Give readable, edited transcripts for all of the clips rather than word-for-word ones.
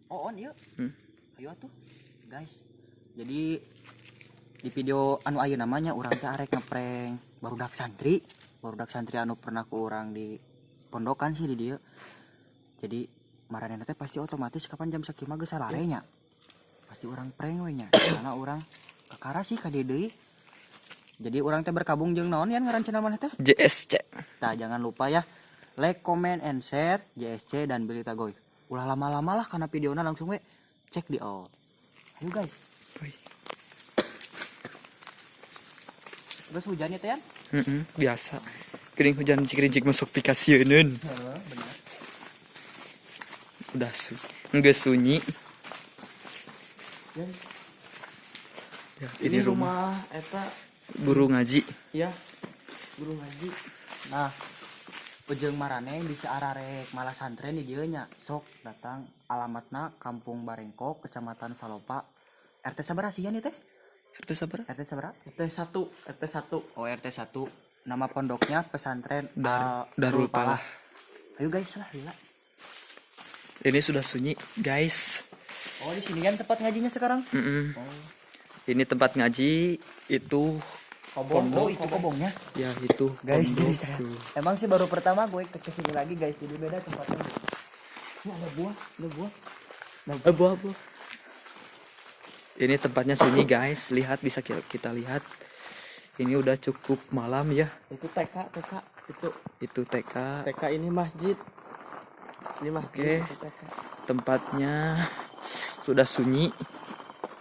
Oh, on ieu. Ayo atuh, guys. Jadi di video anu ayeuna namanya urang teh arek ngeprank barudak santri, barudak santri anu pernah ku urang di pondokan sih di dieu. Jadi maranehna teh pasti otomatis kapan jam sakieu mah geus salare nya. Pasti urang prank we nya. Karena urang kakara sih ka dieu deui. Jadi urang teh berkabung jeung naon yan ngaran channel maneh teh? JSC. Nah, jangan lupa ya like, comment, and share JSC dan Billy Tagoy. Ulah lama-lama lah karena videonya langsung we cek di out. Ayo guys. Wih. Terus hujannya teh yan? Biasa. Gering hujan cik-cik masuk pikasieun. Heeh, benar. Udah nggak sunyi. Ya. Ya, ini rumah eta guru ngaji. Ya, guru ngaji. Nah, ujung marane bisa ararek malah santren di dieu nya. Sok datang alamatna Kampung Barengkok, Kecamatan Salopa. RT sabaraha sih yan ieu teh? RT sabaraha? RT sabaraha? RT 1, RT 1. Oh, RT 1. Nama pondoknya Pesantren Darul Palah. Ayo guys lah, lila. Ini sudah sunyi, guys. Oh, di sini kan tempat ngajinya sekarang? Mm-mm. Oh. Ini tempat ngaji itu Kobong. pondok. Oh, itu kobongnya. Ya, itu Guys, pondok. jadi saya emang sih baru pertama gue ke sini lagi, guys. Jadi beda tempatnya. Ini ada buah, ada buah. Eh, buah, buah. Ini tempatnya sunyi, guys. Lihat, bisa kita lihat. Ini udah cukup malam ya. Itu TK, TK itu. Itu TK. TK ini masjid. Ini masjid. Oke. Itu TK. Tempatnya sudah sunyi.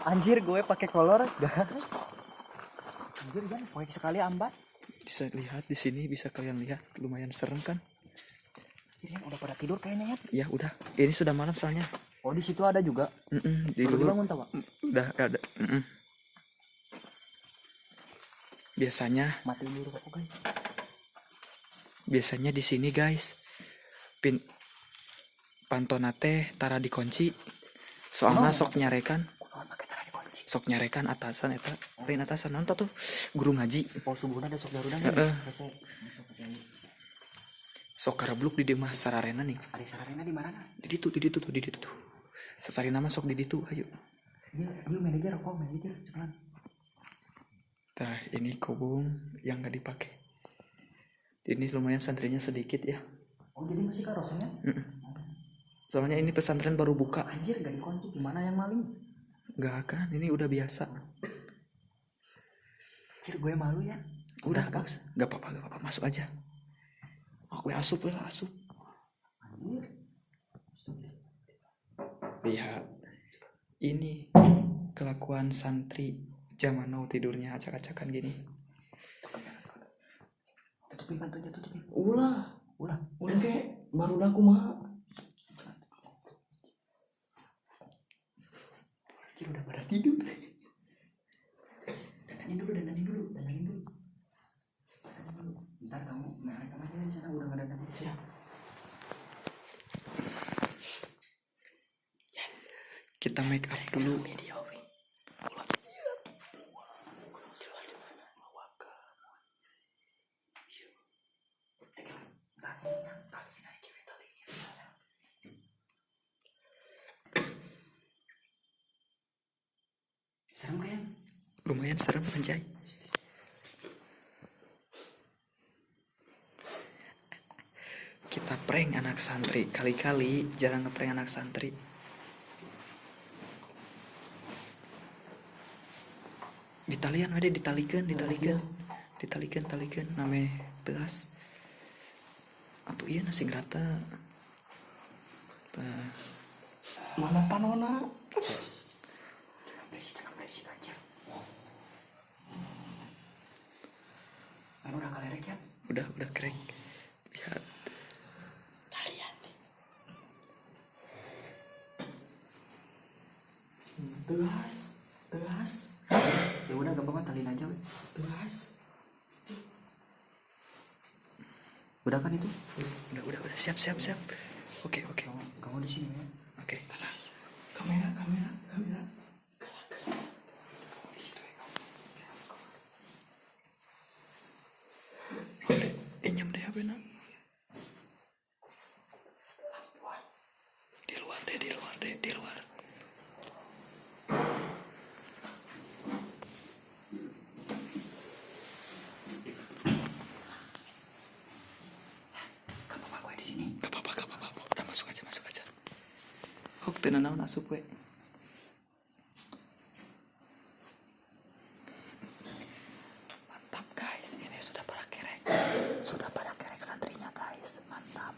Anjir, gue pakai kolor, guys. Anjir, kan pakai sekali ambat. Bisa lihat di sini, bisa kalian lihat, lumayan serem kan? Anjir, ya, udah pada tidur kayaknya ya. Ya udah, ini sudah malam soalnya. Oh, di situ ada juga. Di Baru luar. dibangun tau, Pak? Udah ada. Biasanya matiin dulu rokok, guys. Biasanya di sini, guys. Pin pantona teh tara dikunci. Soalnya Oh. sok nyarekan, Kunaon make tara dikunci? Sok nyarekan atasan eta. Lain atasan naon tuh? Guru ngaji. Oh, subuhna ada sok garudang. Heeh. Hese. Sok karabluk di dieu mah sararena nih. Ari sararena di mana? Di ditu, di ditu tuh, di ditu tuh. Sasarina mah sok di ditu, ayo. Iya, iya manajer rokok, manajer cepetan. Nah, ini kobong yang nggak dipakai. Ini lumayan santrinya sedikit ya. Oh, jadi masih karosnya? Mm-mm. Soalnya ini pesantren baru buka. Anjir, gak dikunci. Gimana yang maling? Nggak akan, ini udah biasa. Anjir, gue malu ya. Udah, nggak usah. Nggak apa-apa, nggak apa-apa. Masuk aja. Aku asup lah, asup. Anjir. Lihat. Ini kelakuan santri zaman now tidurnya acak-acakan gini. Tutupin pintunya, tutupin. Ulah, Ulah. ulah ke baru aku mah. Anjir, udah pada tidur. Dandanin dulu, dandanin dulu, dandanin dulu. Dandanin dulu. Ntar kamu mereka aja di sana udah nggak dandanin. Siap. Kita make up dulu. Serem kan? Lumayan serem anjay. Kita prank anak santri. Kali-kali jarang ngeprank anak santri. Ditalian we deh, ditalikeun, ditalikeun. Ditalikeun, talikeun name teas. Atuh ieu nasi rata. Tah. Mana panona? Jangan berisik, jangan berisik anjir. Kan udah kalerek ya? Udah krek. Lihat. Talian deh. Teas, teas, Ya udah gampang mah taliin aja we. teas. Udah kan itu? Udah, siap, siap, siap. Oke, oke. Kamu di sini ya. Oke. Kamera, kamera, kamera. Di situ ya kamu. Udah, inyam deh apa nak? Di luar deh, di luar deh, di luar. Hok teu nanaon asup we. Mantap guys, ini sudah pada kerek. Sudah pada kerek santrinya guys, mantap.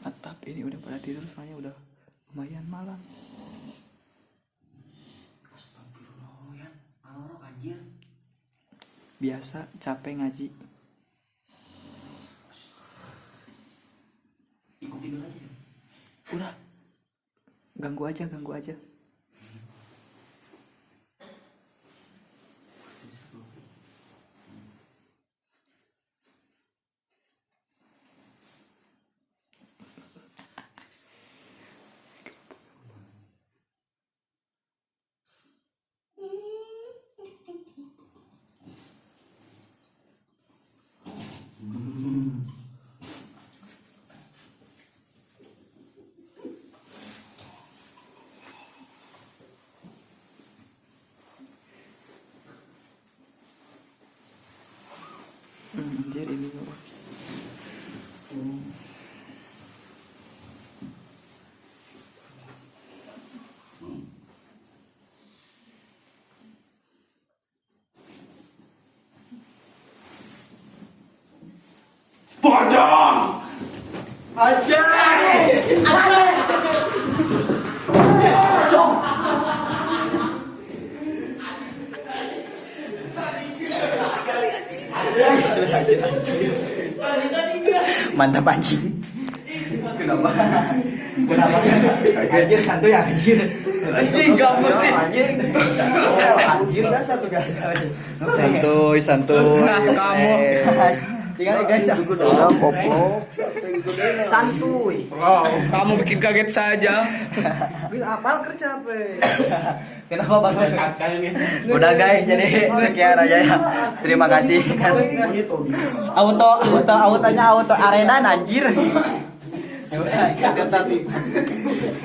Mantap, ini udah pada tidur soalnya udah lumayan malam. Astagfirullah ya, alorok anjir. Biasa capek ngaji. Ikut tidur aja. Ya. Udah. Ganggu aja, ganggu aja. Anjir ini apa? Pocong! Mantap anjing. Kenapa? Kenapa? Anjir santuy anjir. Anjing, kamu sih. Anjir. Oh, anjir dah satu guys. Santuy, santuy. Kamu. Tinggal guys. Santuy. Kamu bikin kaget saja. Bil apal kerja apa? Kenapa bang? Udah guys, jadi sekian aja ya. Terima kasih. Auto auto autonya auto arena anjir. Ya udah,